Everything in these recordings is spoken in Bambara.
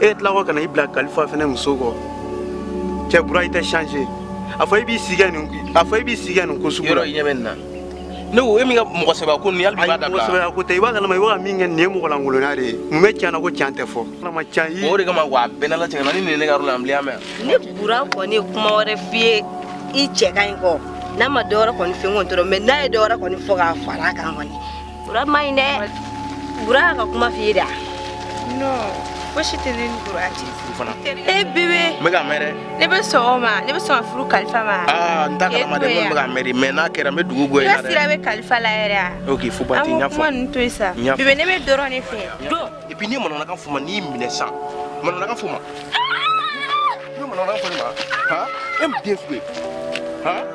E tila ko ka na i bila Kalifa fɛnɛ muso kɔ. Cɛ Bura i tɛ changer. A fɔ e b'i sigi nin a fɔ e b'i sigi nin ko sugu la. Yɔrɔ i ɲɛ bɛ nin na. Ne ko e min ka mɔgɔ sɛbɛ ko nin hali bi b'a dabila. Mɔgɔ sɛbɛ ko tɛ i b'a kalama i b'a ka min kɛ nin ye mɔgɔ lankolonya de ye. Mun bɛ tiɲɛ na ko tiɲɛ tɛ fɔ. Kalama tiɲɛ i. O de kama wa a bɛɛ n'Ala cɛ ni nin ye ne ka yɔrɔ la an bilen mɛn. Ne Bura kɔni ye kuma wɛrɛ f'i ye i cɛ ka ɲi kɔ. N'a ma dɔ wɛrɛ kɔni f'i ye n kɔni t'o dɔn mais n'a ye dɔ wɛrɛ kɔni fɔ k'a fara a kan kɔni. Bura man ɲi dɛ. Bura y'a ka kuma f'i ye de wa? Non. Fosi tɛ ne ni Bura cɛ. Fana. Eh bébé. N bɛ k'a mɛn dɛ. Ne bɛ sɔn o ma, ne bɛ sɔn ka furu Kalifa ma. Aa n t'a kalama dɛ, n bɛ k'a mɛn de mais n'a kɛra n bɛ dugu bɔ i la dɛ. I ka sira bɛ Kalifa la yɛrɛ wa? Ok fo ba tɛ n y'a fɔ. An ko kuma ninnu to yen sa. Bébé ne bɛ dɔrɔn de fɛ. Don et puis n'i ye manamanakan fɔ n ma n'i y'i minɛ sisan manamanakan fɔ n ma. I bɛ manamanakan fɔ ne ma han e mun den sugu ye han.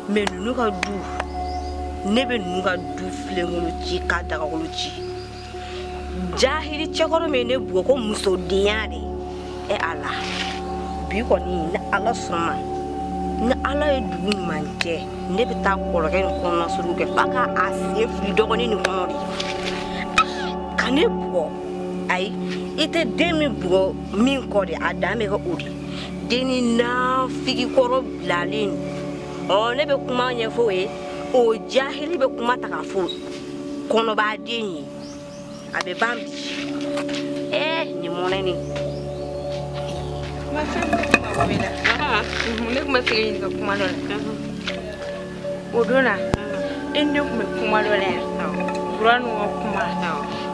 Mais ninnu ka du ne bɛ ninnu ka du filenkolo ci k'a dagakolo ci jahili cɛkɔrɔ min ye ne bugɔ ko musodenya de e Ala bi kɔni ni Ala sɔnna ni Ala ye dugu ɲuman jɛ ne bɛ taa kɔrɔkɛ nin kɔnɔna suruku kɛ f'a ka a sen fili dɔgɔnin nin kɔnɔ de ka ne bugɔ ayi i tɛ den min bugɔ min kɔ de a dan bɛ kɛ o de den ni nafigi kɔrɔ bilalen ɔ ne bɛ kuma ɲɛfɔ o ye o jahili bɛ kuma ta k'a fɔ kɔnɔbaden ye a bɛ ban bi ee nin mɔnɛ nin. Ma fɛn min mako b'i la. Ne tun bɛ fɛ k'i ɲininka kuma dɔ la. O don na e ni ne tun bɛ kuma dɔ la yan. Bura ninnu ka kuma.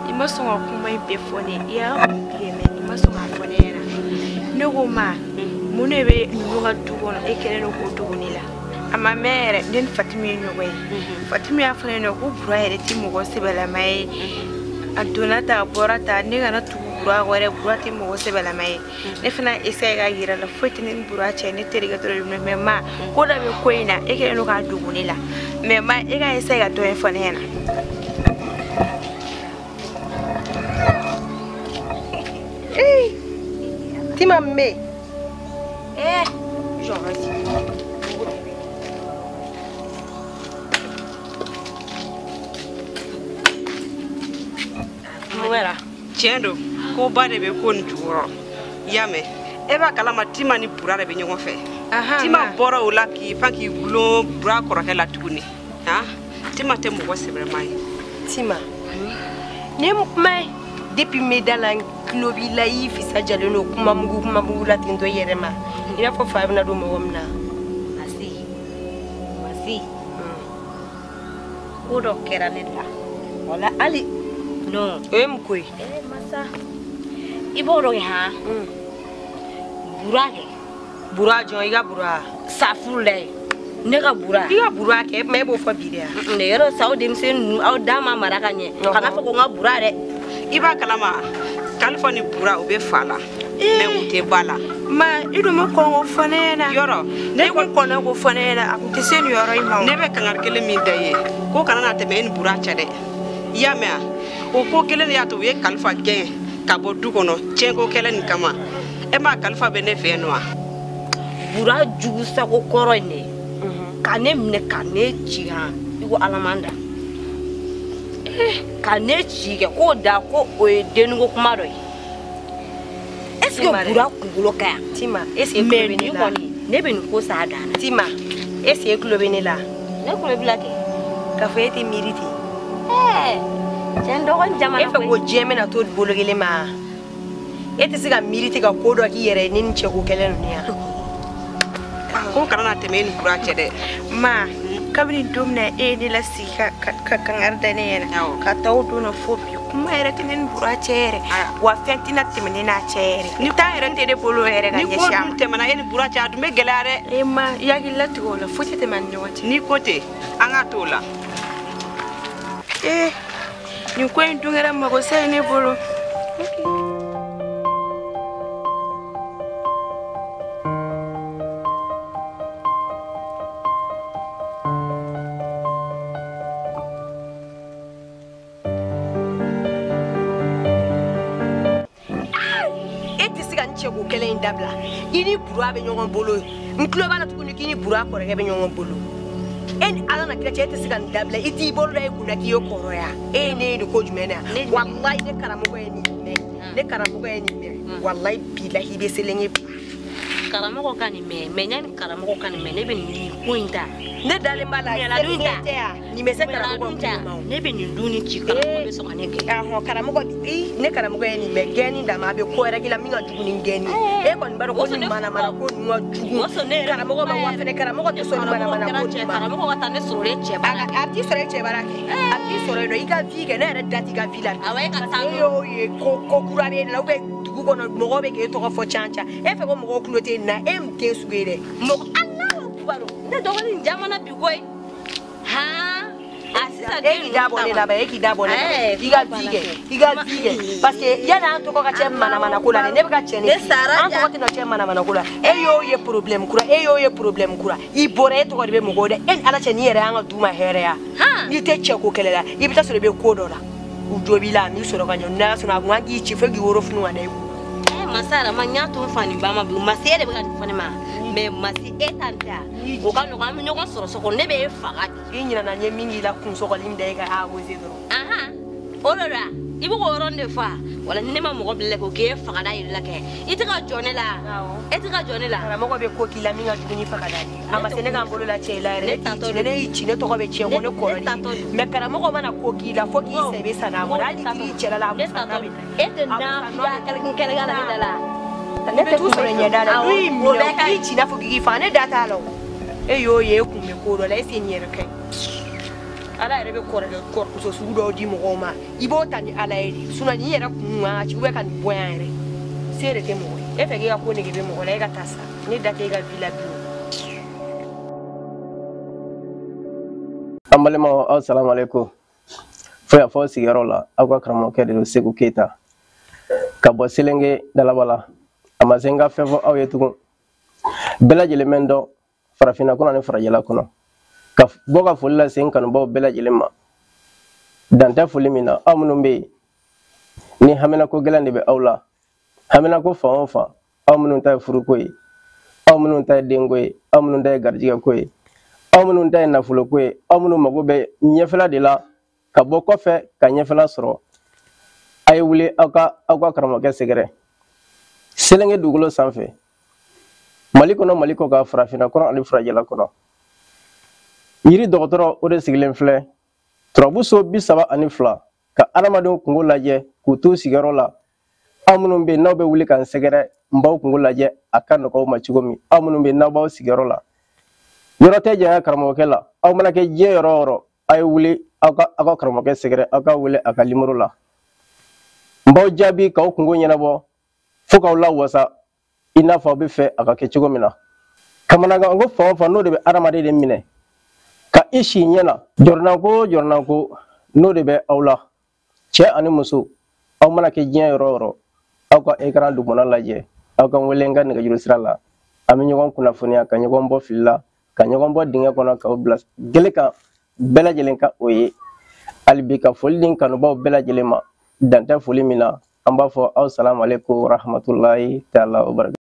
I ma sɔn ka kuma in bɛɛ fɔ ne ye. I y'a tigɛ mɛ i ma sɔn k'a fɔ ne ɲɛna. Ne ko ma mun de bɛ ninnu ka du kɔnɔ e kɛlen don k'o dogo ne la. A ma mɛn yɛrɛ ne ni Fatimi ye ɲɔgɔn ye. Fatimi y'a fɔ ne ɲɛna ko Bura yɛrɛ tɛ mɔgɔ sɛbɛlama ye. A donna tan a bɔra tan ne kana tugu Bura kɔ dɛ Bura tɛ mɔgɔ sɛbɛlama ye. Ne fana essaye k'a yira la foyi tɛ ne ni Bura cɛ ne terikɛ dɔrɔn de mais ma ko dɔ bɛ ko in na e kɛlen don k'a dogo ne la mais ma e ka essaye ka dɔ in fɔ ne ɲɛna. Ee Tima min bɛ yen. Eh jɔ vas-y. Tiɲɛ don ko ba de bɛ ko nin jukɔrɔ i y'a mɛn e b'a kalama Tima ni Bura de bɛ ɲɔgɔn fɛ Tima bɔra o la k'i pan k'i gulon Bura kɔrɔkɛ la tuguni han Tima tɛ mɔgɔ sɛbɛlama ye. Tima ne ye kuma ye depuis n bɛ da la n tulo b'i la i y'i fisa jalen don kuma mugu la ten tɔ i yɛrɛ ma i n'a fɔ fa bɛna don mɔgɔ min na. Masi masi ko dɔ kɛra ne la wala hali non o ye mun ko ye. Eh masa i b'o dɔn han Bura kɛ. Bura jɔn i ka Bura. Safurulayi ne ka Bura. I ka Bura kɛ mais e b'o fɔ bi de wa. Ne yɔrɔ sa aw denmisɛnnin ninnu aw da ma mara ka ɲɛ kana fɔ ko n ka Bura dɛ. I b'a kalama Kalifa ni Bura u bɛ fa la mais u tɛ ba la. Ma i dun ma kɔn k'o fɔ ne ɲɛna. Yɔrɔ ne kun kɔnna k'o fɔ ne ɲɛna a kun tɛ se nin yɔrɔ in ma. Ne bɛ kangari kelen min da i ye ko kana na tɛmɛ e ni Bura cɛ dɛ. I y'a mɛn wa? O ko kelen de y'a to u ye Kalifa gɛn ka bɔ du kɔnɔ tiɲɛko kɛlɛ nin kama. E ma Kalifa bɛ ne fɛ yen nɔ wa? Bura jugu sago kɔrɔ in de. Ka ne minɛ ka ne ci han i ko alamanda. Ka ne ci kɛ k'o da ko o ye denninko kuma dɔ ye. Est-ce que Bura kunkolo ka ɲi? Tima, est-ce que tulo bɛ ne la? Mais nin kɔni ne bɛ nin ko s'a dan na. Tima, est-ce que tulo bɛ ne la? Ne tulo b'i la kɛ. K'a fɔ e tɛ miiri ten. Ɛɛ, cɛ n dɔgɔnin jamana koyi. E fɛ ko diɲɛ bɛna to bolo kelen ma? E tɛ se ka miiri ten ka ko dɔ k'i yɛrɛ ye ni nin cɛko kɛlɛ ninnu ye. Ko kana na tɛmɛ e ni Bura cɛ dɛ. Ma, kabini don min na e ye ne lasigi ka kangari da ne ɲɛna ka taa o don na fo bi kuma yɛrɛ tɛ ne ni Bura cɛ yɛrɛ wa fɛn tɛna tɛmɛ ne n'a cɛ yɛrɛ ni taa yɛrɛ tɛ ne bolo yɛrɛ ka ɲɛsin a ma. Ni ko dun tɛmɛna e ni Bura cɛ a dun bɛ gɛlɛya dɛ. E ma i hakili latigɛ o la foyi tɛ tɛmɛ an ni ɲɔgɔn cɛ. N'i ko ten an k'a t'o la. Ee nin ko in dun kɛra magosa ye ne bolo. Dabila i ni Bura bɛ ɲɔgɔn bolo n tulo b'a la tuguni k'i ni Bura kɔrɔkɛ bɛ ɲɔgɔn bolo e ni Ala na kira cɛ e tɛ se ka nin dabila i t'i bolo da i kunna k'i ye kɔrɔya e ye ne ye nin ko jumɛn na yan walayi ne karamɔgɔ ye nin mɛn ne karamɔgɔ ye nin mɛn walayi bilahi i bɛ selenge bila. Karamɔgɔ ka nin mɛn mɛ yanni karamɔgɔ ka nin mɛn ne bɛ nin ko in ta. Ne dalen b'a la tɛ yan nin bɛ se karamɔgɔ ma o. Ne bɛ nin dun ni ci karamɔgɔ bɛ sɔn ka ne gɛn. Ahɔn karamɔgɔ ne karamɔgɔ ye nin mɛn gɛnni dama a bɛ ko wɛrɛ k'i la min ka jugu ni gɛnni ye. E kɔni b'a dɔn ko nin manamana ko ninnu ka jugu. Karamɔgɔ ma wa fɛnɛ karamɔgɔ tɛ sɔn nin manamana ko ninnu ma. Karamɔgɔ ka taa ne sɔrɔ e cɛ bara. A t'i sɔrɔ e cɛ bara kɛ. A t'i sɔrɔ yen nɔ i ka vie kɛ ne yɛrɛ da t'i ka vie la. Awɔ e ka taa. E y'o ye ko kura bɛ e la ou bien dugu kɔnɔ mɔgɔw bɛ k'e tɔgɔ fɔ can can e fɛ ko mɔgɔw tulo tɛ nin na e min den sugu ye dɛ. Mɔgɔ Alahu akibaru ne dɔgɔnin jamana bi koyi. Han a sisan e k'i da bɔ ne la ba e k'i da bɔ ne la i ka vie kɛ i ka vie kɛ parce que yanni an tɔgɔ ka cɛ manamana ko la dɛ ne bɛ ka cɛ ne an tɔgɔ tɛna cɛ manamana ko la e y'o ye problème kura e y'o ye problème kura i bɔra e tɔgɔ de bɛ mɔgɔw dɛ e ni Ala cɛ n'i yɛrɛ y'an ka du ma hɛrɛ ya n'i tɛ cɛ ko kɛlɛ la i bɛ taa sɔrɔ i bɛ ko dɔ la u jo b'i la a m'i sɔrɔ ka ɲɛ n'a sɔrɔ a kun kan k'i ci fo k'i woro funu ka da i kun. Masa yɛrɛ ma n y'a to n fa ni ba ma bi masi e de bɛ ka nin fɔ ne ma mɛ masi e ta nin tɛ o ka nɔgɔn an bɛ ɲɔgɔn sɔrɔ so kɔnɔ ne bɛ e faga de. I ɲinɛna n ye min k'i la kunsɔgɔli min da e ka arrosé dɔrɔn. Ahan o de la i bɛ k'o yɔrɔnin de fɔ a wala ni ne ma mɔgɔ bila k'o k'e faga da yɛrɛ la kɛ i tɛ ka jɔ ne la e tɛ ka jɔ ne la. Karamɔgɔ bɛ ko k'i la min ka jugu ni faga da ye a ma se ne ka n bolo la cɛ i la yɛrɛ ne t'i ci ne y'i ci ne tɔgɔ bɛ tiɲɛ ko ne kɔrɔ de mɛ karamɔgɔ mana ko k'i la fo k'i sa i bɛ sa n'a kɔrɔ hali n'i cɛla la a musa n'a bɛ e tɛ na kɛlɛkɛ la ne da la. Ne tɛ t'u sɔrɔ ɲɛda la n'u y'i minɛ k'i ci n'a fɔ k'i faga ne da t'a la o e y'o ye e kun bɛ ko dɔ la est-ce que nin yɛrɛ ka ɲi. Ala yɛrɛ bɛ kɔrɔkɛ kɔrɔmuso sugu dɔw di mɔgɔw ma i b'o ta ni Ala ye de sinon nin yɛrɛ kun kan ka ci ou bien ka nin bɔ yan yɛrɛ se de tɛ mɔgɔ ye e fɛ k'e ka ko nege bɛ mɔgɔ la e ka taa sa ne da tɛ e ka vie la bilen. An balimaw aw salamu aleykum fo yan fɔ sigiyɔrɔ la aw ka karamɔgɔkɛ de don Seku Keyita ka bɔ Selenge Dalaba la a ma se n ka fɛn fɔ aw ye tugun bɛɛ lajɛlen bɛ n dɔn farafinna kɔnɔ ani farajɛla kɔnɔ ka bɔ ka foli lase n kanubaw bɛɛ lajɛlen ma dan tɛ foli min na aw minnu bɛ yen ni haminako gɛlɛn de bɛ aw la haminako fan o fan aw minnu ta ye furuko ye aw minnu ta ye denko ye aw minnu ta ye garijɛgɛko ye aw minnu ta ye nafoloko ye aw minnu mago bɛ ɲɛfɛla de la ka bɔ kɔfɛ ka ɲɛfɛla sɔrɔ a ye wuli aw ka karamɔgɔkɛ sɛgɛrɛ Selenge dugukolo sanfɛ Mali kɔnɔ Mali kɔ kan farafinna kɔnɔ ani farajɛla kɔnɔ yiri dɔgɔtɔrɔ o de sigilen filɛ turabu so 32 ka adamadenw kungo lajɛ k'u t'u sigiyɔrɔ la aw minnu bɛ yen n'aw bɛ wuli ka n sɛgɛrɛ n b'aw kungo lajɛ a ka nɔgɔ aw ma cogo min aw minnu bɛ yen n'aw b'aw sigiyɔrɔ la yɔrɔ tɛ janya karamɔgɔkɛ la aw mana kɛ diɲɛ yɔrɔ o yɔrɔ a ye wuli aw ka karamɔgɔkɛ sɛgɛrɛ aw ka wele a ka nimoro la n b'aw jaabi k'aw kungo ɲɛnabɔ fo k'aw lawasa i n'a fɔ aw bɛ fɛ a ka kɛ cogo min na kamanagan ko fan o fan n'o de bɛ adamaden de minɛ ka i si ɲɛ na jɔrɔnanko o jɔrɔnanko n'o de bɛ aw la cɛ ani muso aw mana kɛ diɲɛ yɔrɔ o yɔrɔ aw ka écran dugumana lajɛ aw ka n wele n ka nɛgɛjuru sira la an bɛ ɲɔgɔn kunnafoniya ka ɲɔgɔn bɔ fili la ka ɲɔgɔn bɔ dingɛ kɔnɔ k'aw bila gele kan bɛɛ lajɛlen ka o ye Hali bi ka foli di n kanubaw bɛɛ lajɛlen ma, dan tɛ foli min na. An b'a fɔ aw salamu aleykum rahmatulahi taala wa barakatu.